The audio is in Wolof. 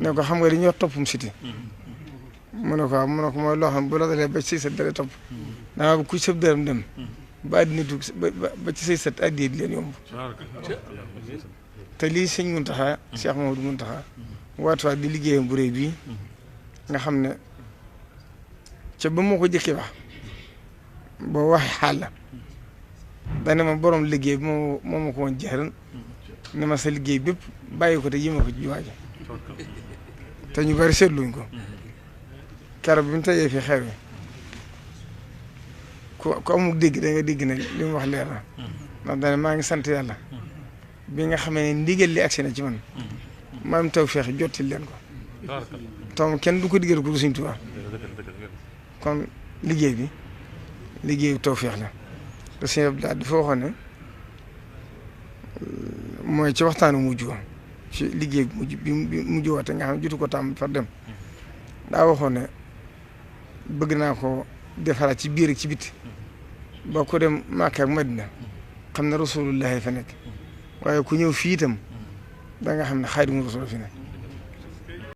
ne ko xam nga li ñuy wax toppum siti mu ne ko waaw mu ne ko mooy loo xam bu la dalee ba ci say sët dara topp dama bu ku sëb dërëm dem ba àddina tukki ba ci say sët addiya di leen yomb te lii sëñ Muntaxa Cheikh Mamadou Muntaxa waatuwaat di liggéeyam bu réy bii nga xam ne ca ba moo ko jëkkee wax boo waxee xaal la dane ma borom liggéey bi moo ma ko woon jeexal ne ma sa liggéey bépp bàyyi ko te yéeme ko ci jumaa ji te ñu bari seetluñ ko keroog bi ñu tëjee fi xew yi ku amul dégg da nga dégg ne li mu wax leer na ndax dane maa ngi sant yàlla bi nga xamee ne ndigal li agsi na ci man ma am tawfeex jotti leen ko tom kenn du ko digal ko Sëriñ Tuubaa kon liggéey bi liggéey bi tawfeex la te sëñ Abdoulaye dafa waxoon ne mooy ci waxtaanu mujj wa ci liggéey bi mujj woote nga xam ne jotu ko tàmm far dem daa waxoon ne bëgg naa ko defaraat ci biir ak ci biti ba ko dem Makka ak Madina xam ne Rasulullahi fa nekk waaye ku ñëw fii itam da nga xam ne Xaadimu Rasuul fi ne